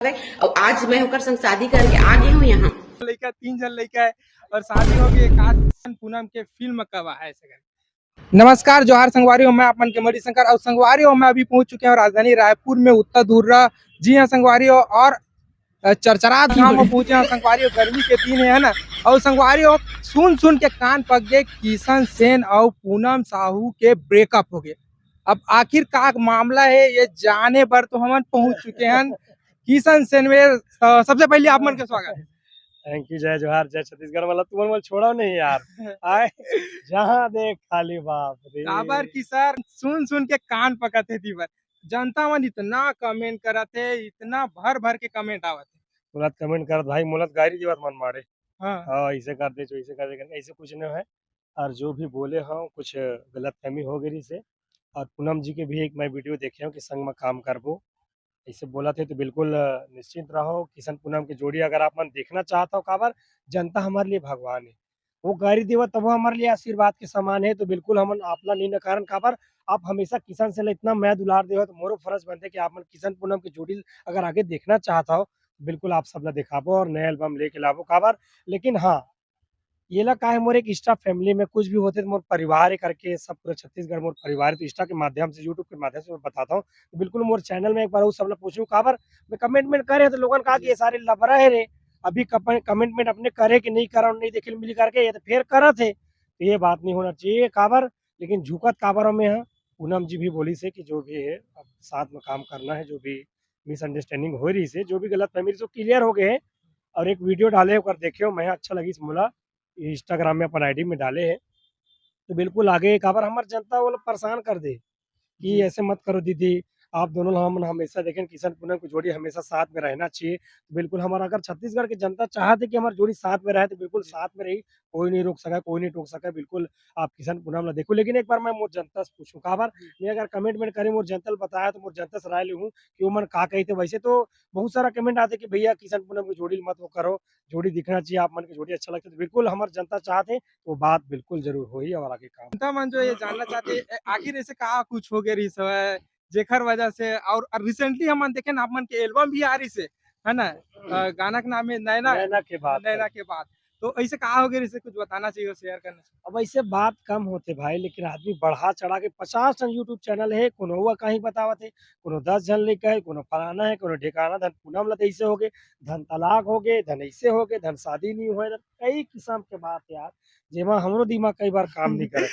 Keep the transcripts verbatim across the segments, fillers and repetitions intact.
अउ आज मैं ओकर संग शादी करके आ गे हंव यहां। लइका, तीन झन लइका हे अउ शादी हो गे। का पूनम के फिल्म कब आए सके? नमस्कार, जोहार संगवारी हो, मैं आप मन के मणिशंकर। अउ संगवारी हो, मैं अभी पहुंच चुके हंव राजधानी रायपुर में, उत्तर धुर्रा। जी हां संगवारी हो, अउ अ, चरचरात गांव में पहुंचे हंव संगवारी हो, गर्मी के दिन हे, है ना। अउ संगवारी हो, सुन सुन के कान पक गे, किशन सेन अउ पूनम साहू के breakup हो गे। अब आखिर का मामला हे, ये जाने बर तो हमन पहुंच चुके हन किशन सेन में। अ, सबसे पहले आप मन के स्वागत हे। Thank you, जय जोहार, जय छत्तीसगढ़। मतलब तुमन मोला छोड़व नहीं यार। आए, जहां देख खाली बाप रे। काबर कि सर, सुन सुन के कान पकत हे दीवर। जनता मन इतना comment करत हे, इतना भर भर के comment आवत हे। मोला comment करत भाई, मोला गारी देवत मन मारे। हां। हां, ऐसे कर दे, ऐसे कर दे, ऐसे कुछ नहीं है। और जो भी बोले हंव, कुछ गलतफहमी हो गे रहिसे। और पूनम जी के भी एक मैं video देखे हंव कि संग में काम करबो, ऐसे बोलत हे तो बिल्कुल, अ, निश्चिंत रहो। किशन पूनम के जोड़ी अगर आप मन देखना चाहत हो, काबर जनता हमारे लिए भगवान हे, वो गारी देवत तभो हमारे लिए आशीर्वाद के समान हे। तो बिल्कुल हमन आप ला नहीं नकारन, काबर आप हमेशा किशन सेन ला इतना मया दुलार देवत, मोरो फर्ज बनथे कि आप मन किशन पूनम के जोड़ी अगर आगे देखना चाहत हो, बिल्कुल आप सब ला दिखाबो और नया album लेके लाबो, काबर। लेकिन हां, येला का हे, मोर एक Insta family में कुछ भी होथे तो मोर परिवार हे करके, सब पूरा छत्तीसगढ़ मोर परिवार हे। तो Insta के माध्यम से, YouTube के माध्यम से मैं बताता हूं। तो बिल्कुल मोर channel में एक बार वो सब ला पूछूं, काबर मैं comment में करे तो लोगन कहा कि ये सारे लबरा हे रे, अभी comment में अपने करे कि नहीं करा, नहीं देखे मिली करके, ये तो फेर करत हे। तो ये बात नहीं होना चाहिए, काबर। लेकिन झुकत काबर हंव मैं, हां, पूनम जी भी बोलिस हे कि जो भी हे, अब साथ में काम करना हे, जो भी misunderstanding हो रहिसे, जो भी गलतफहमी रहिसे, वो clear हो गे हे। और एक video डाले, ओकर देखे हंव मैं, अच्छा लगिस मोला, Instagram में अपन ID में डाले हे। तो बिल्कुल आगे, काबर हमर जनता वो लोग परेशान कर दे कि ऐसे मत करो दीदी, आप दोनों ला हमन हमेशा देखेन, किशन पूनम के जोड़ी हमेशा साथ में रहना चाहिए। तो बिल्कुल हमर अगर छत्तीसगढ़ के जनता चाहत हे कि हमर जोड़ी साथ में रहे, तो बिल्कुल साथ में रही, कोई नहीं रोक सका, कोई नहीं टोक सका। बिल्कुल आप किशन पूनम ला देखो, लेकिन एक बार मैं मोर जनता से पूछूं, काबर मैं अगर comment में करे, मोर जनता ला बताया तो मोर जनता से राय लेहूं कि ओमन का कहिथे। वैसे तो बहुत सारा comment आथे कि भैया किशन पूनम के जोड़ी मत वो करो, जोड़ी दिखना चाहिए, आप मन के जोड़ी अच्छा लगथे। तो बिल्कुल हमर जनता चाहत हे, वो बात बिल्कुल जरूर होही और आगे काम। जनता मन जो ये जानना चाहथे, ए, आखिर ऐसे का कुछ हो गे रहिस हवय, जेकर वजह से, और, और recently हमन देखेन आप मन के album भी आ रहिसे, है ना? अ, गाना के नाम हे नैना, नैना के बात, नैना के बात। तो ऐसे का हो गे रहिसे, कुछ बताना चाहिए, share करना चाहिए। अब ऐसे बात कम होथे भाई, लेकिन आदमी बढ़ा चढ़ा के पचास ठन YouTube channel हे, कोनो हुआ कहीं बतावत हे, कोनो दस झन लइका हे, कोनो फलाना हे, कोनो ढेकाना, धन पूनम ला तो ऐसे हो गे, धन तलाक हो गे, धन ऐसे हो गे, धन शादी नहीं होए, धन कई किस्म के बात यार, जेमा हमरो दिमाग कई बार काम नहीं करे।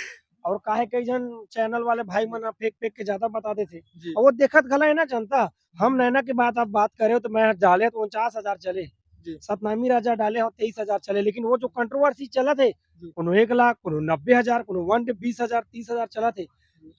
और काहे कई झन channel वाले भाई मन ह फेंक फेंक के ज्यादा बता देथे। जी। और वो देखत घला है ना जनता, हम नैना के बात आप बात करे हो तो मैं डाले तो उनचास हजार चले, जी। सतनामी राजा डाले हो तेईस हजार चले, लेकिन वो जो controversy चलत हे, जी। कोनो एक लाख, कोनो नब्बे हजार, कोनो वन बीस हजार, तीस हजार चलत हे,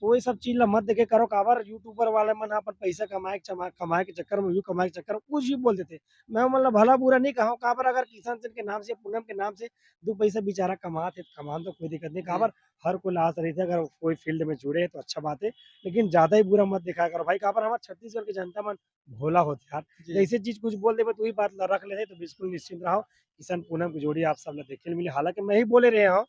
तो ये सब चीज ला मत देखे करो। काबर YouTuber वाले मन ह अपन पैसा कमाए के चमा-, कमाए के चक्कर में, view कमाए के चक्कर में कुछ भी बोल देथे। मैं मतलब भला बुरा नहीं कहूँ, काबर अगर किशन सेन के नाम से, पूनम के नाम से दो पैसा बेचारा कमात हे, कमान तो कोई दिक्कत नहीं। जी। काबर हर कोई लाश रहिथे, अगर कोई field में जुड़े हे तो अच्छा बात हे, लेकिन ज्यादा ही बुरा मत दिखाया करो भाई। काबर हमारे छत्तीसगढ़ के जनता मन भोला होथे यार, जी। जैसे चीज कुछ बोल देबे तो वही बात ला रख लेथे। तो बिल्कुल निश्चिंत रहो, किशन पूनम की जोड़ी आप सब ला देखे ल मिली। हालांकि मैं ही बोले रहे हूँ,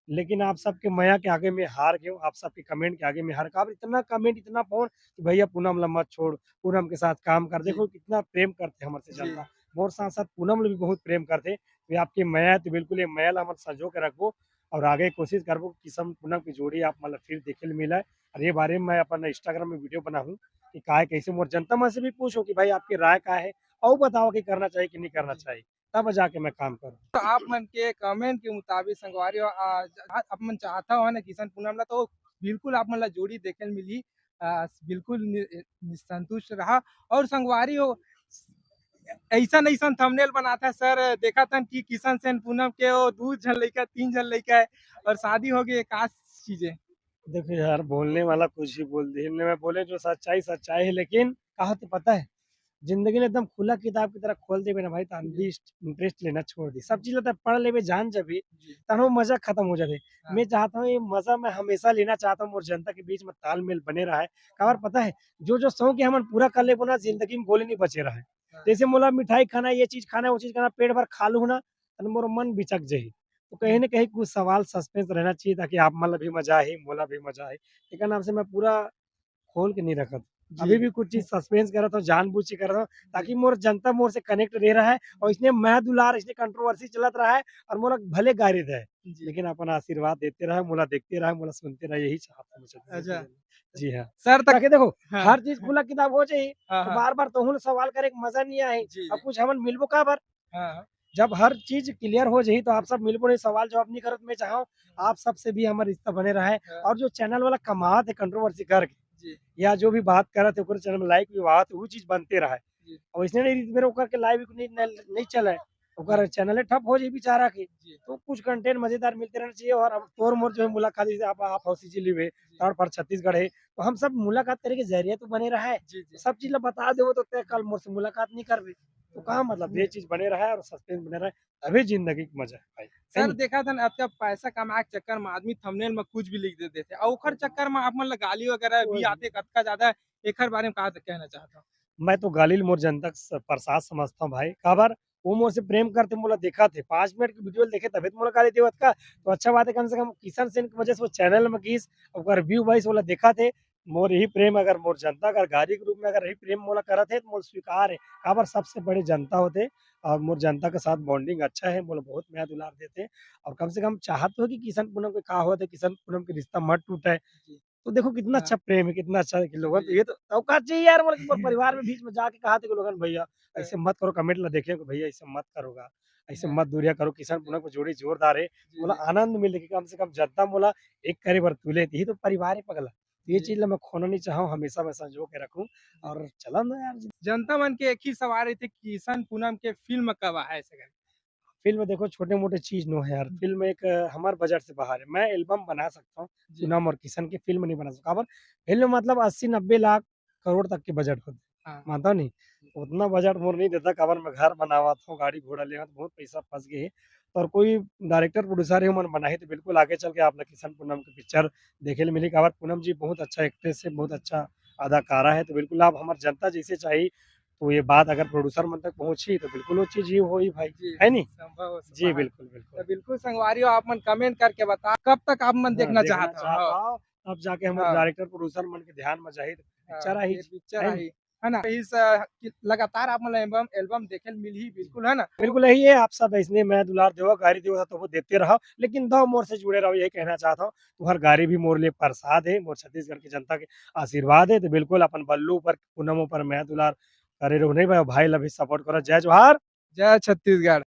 लेकिन आप सबके मया के आगे में हार गए हूँ, आप सबके comment के आगे में हार। काबर इतना comment, इतना फोन कि भैया पूनम ला मत छोड़, पूनम के साथ काम कर। जी। देखो कितना प्रेम करथे हमर से जी। जनता, मोर साथ साथ पूनम ला भी बहुत प्रेम करथे। तो ये आपके मया हे, तो बिल्कुल ये मया ला हमन संजो के रखबो और आगे कोशिश करबो कि किशन पूनम की जोड़ी आप मन ला फिर देखे ल मिले। और ये बारे में मैं अपन Instagram में video बनाहूँ कि काय कैसे, मोर जनता मन से भी पूछूँ कि भाई आपकी राय का हे, और बताओ कि करना चाहिए कि नहीं करना चाहिए, तब जाके मैं काम करूँ। तो आप मन के comment के मुताबिक संगवारी हो, आ, आप मन चाहता हो ना किशन पूनम ला, तो बिल्कुल आप मन ला जोड़ी देखे ल मिली। आ, बिल्कुल नि-, नि-, संतुष्ट रहा। और संगवारी हो, ऐसन ऐसन thumbnail बनाता सर, देखा तन कि किशन सेन पूनम के वो दू झन लइका, तीन झन लइका हे और शादी हो गई, का चीज हे? देखो यार, बोलने वाला कुछ भी बोल दे, मैं बोले जो सच्चाई सच्चाई है, लेकिन कहा तो पता है, जिंदगी में एकदम खुला किताब की तरह खोल देबे ना भाई, तो आदमी interest लेना छोड़ दे। सब चीज तो पढ़ लेबे, जान जाबे, जी। तहन वो मजा खत्म हो जाते। हाँ। मैं चाहता हूँ ये मजा मैं हमेशा लेना चाहता हूँ, और जनता के बीच में तालमेल बने रहा है। काबर पता है, जो जो शौक है हमन पूरा कर लेबो ना, जिंदगी में गोली नहीं बचे रहा है। हाँ। जैसे मोला मिठाई खाना है, ये चीज खाना है, वो चीज खाना, पेट भर खा लूँ ना, तहन मोर मन बिचक जाही। तो कहीं ना कहीं कुछ सवाल suspense रहना चाहिए, ताकि आप मन ला भी मजा आही, मोला भी मजा आही। एकर नाम से मैं पूरा खोल के नहीं रखत। जी। अभी भी कुछ चीज सस्पेंस करत हो, जानबूझ के करत हो, ताकि मोर जनता मोर से कनेक्ट रहे रहा है और इसने मैं दुलार, इसने कंट्रोवर्सी चलत रहा है और मोला भले गारी दे, जी। लेकिन अपन आशीर्वाद देते रहे, मोला देखते रहे, मोला सुनते रहे, यही चाहत हूँ मैं। अच्छा। जी हाँ। सर, तक ताकि देखो, हाँ। हर चीज खुला किताब हो जाए, हाँ, तो हाँ। बार-बार तोहू ल सवाल करे के मजा नहीं आए। जी, अब जी। कुछ हमन मिलबो काबर? हाँ, हाँ। जब हर चीज क्लियर हो जाही, तो आप सब मिलबो नहीं, सवाल जवाब नहीं करत। मैं चाहूँ, आप सबसे भी हमर रिश्ता बने रहे। हाँ। और जो चैनल वाला कमात है कंट्रोवर्सी करके, जी। या जो भी बात करत है, ओकर चैनल में लाइक भी आवत है, वो चीज बनते रहे। जी। और इसने नहीं, मेरे ओकर के लाइव नहीं, नहीं, नहीं चले, ओकर जी। चैनल ठप हो जाए बेचारा के। जी। तो कुछ कंटेंट मजेदार मिलते रहना चाहिए। और अब तोर मोर जो है मुलाकात, जैसे आप, आप हौसी जी लिवे, जी। तोर पर छत्तीसगढ़ है, तो हम सब मुलाकात करे के जरिया तो बने रहा है। जी, जी। सब चीज ला बता देबो, तो ते कल मोर से मुलाकात नहीं करबे, तो कहाँ मतलब? ये हम्म। चीज बने रहा है और सस्पेंस बने रहा है, तभी जिंदगी के मजा है भाई, है सर, नहीं? देखा था ना, अब जब पैसा कमाए के चक्कर में आदमी थंबनेल में कुछ भी लिख दे देथे, और ओकर चक्कर में आप मन ला गाली वगैरह भी वही। आथे, कतका ज्यादा, एकर बारे में का कहना चाहता हूँ? मैं तो गाली ल मोर जनता के स-, प्रसाद समझता हूँ भाई, काबर वो मोर से प्रेम करते, मोला देखा थे, पाँच मिनट के वीडियो देखे तभी तो मोला गाली देवत का, तो अच्छा बात है, कम से कम किशन सेन की वजह से वो चैनल में गीस, ओकर व्यू वाइज ओला देखा थे, मोर यही प्रेम अगर मोर जनता अगर गारी के रूप में अगर यही प्रेम मोला करत है, तो मोर स्वीकार है। काबर सबसे बड़े जनता होते और मोर जनता के साथ बॉन्डिंग अच्छा है, मोला बहुत मया दुलार देते और कम से कम चाहत हो कि किशन पूनम के का होत है, किशन पूनम के रिश्ता मत टूटे। जी। तो देखो कितना हाँ। अच्छा प्रेम है, कितना अच्छा है कि लोगन, जी। ये तो औकात चाहिए यार, मतलब कि मोर परिवार में बीच में जाके कहा थे कि लोगन भैया, हाँ। ऐसे मत करो, कमेंट ला देखे कि भैया ऐसे मत करोगा, ऐसे हाँ। मत दूरिया करो, किशन पूनम को जोड़ी जोरदार है। जी, बोला जी। आनंद मिले कि कम से कम जनता मोला एक करे बर तुले, यही तो परिवार है पगला। ये जी। चीज ला मैं खोना नहीं चाहूँ, हमेशा मैं संजो के रखूँ। और चला ना यार। जनता मन के एक ही सवाल रहिथे, किशन पूनम के फिल्म कब आए सके? फिल्म देखो छोटे मोटे चीज नो है यार, हम्म। फिल्म एक, अ, हमार बजट से बाहर है। मैं एल्बम बना सकता हूँ, जी। पूनम और किशन की फिल्म नहीं बना सकता। काबर? फिल्म मतलब अस्सी नब्बे लाख करोड़ तक के बजट होते। हाँ। मानता नहीं? उतना बजट मोर नहीं देता, काबर मैं घर बनावत हूँ, गाड़ी घोड़ा लेवत, बहुत पैसा फंस गए है। और कोई डायरेक्टर प्रोड्यूसर है, मन बनाही तो बिल्कुल आगे चल के आप ला किशन पूनम के पिक्चर देखे ले मिली। काबर पूनम जी बहुत अच्छा एक्ट्रेस है, बहुत अच्छा अदाकारा है, तो बिल्कुल आप हमार जनता जैसे चाहिए, तो ये बात अगर प्रोड्यूसर मन तक पहुंची तो बिल्कुल वो चीज ही होई भाई, जी, है नी? संभव हो जी, सकता है। बिल्कुल, बिल्कुल। तो बिल्कुल संगवारी हो, आप मन कमेंट करके बता कब तक आप मन हाँ, देखना देखना चाहत हो। चाहत हाँ। हो, तब जाके हमर हाँ। डायरेक्टर प्रोड्यूसर मन के ध्यान में जाही तो हाँ, पिक्चर आही, ये पिक्चर है नी? आही, है ना? इस, अ, कि लगातार आप मन एल्बम, एल्बम देखे ल मिलही, बिल्कुल, है ना? बिल्कुल यही है, आप सब ऐसने मया दुलार देवो, गारी देवो, तो वो देते रहो, लेकिन दो मोर से जुड़े रहो, यही कहना चाहता हूँ। तुम्हार गारी भी मोर लिए प्रसाद है, मोर छत्तीसगढ़ की जनता के आशीर्वाद है, तो बिल्कुल अपन बल्लू ऊपर, पूनम ऊपर मया दुलार करे रहो, नहीं भाई, भाई ला भी सपोर्ट करो। जय जोहार। जय छत्तीसगढ़।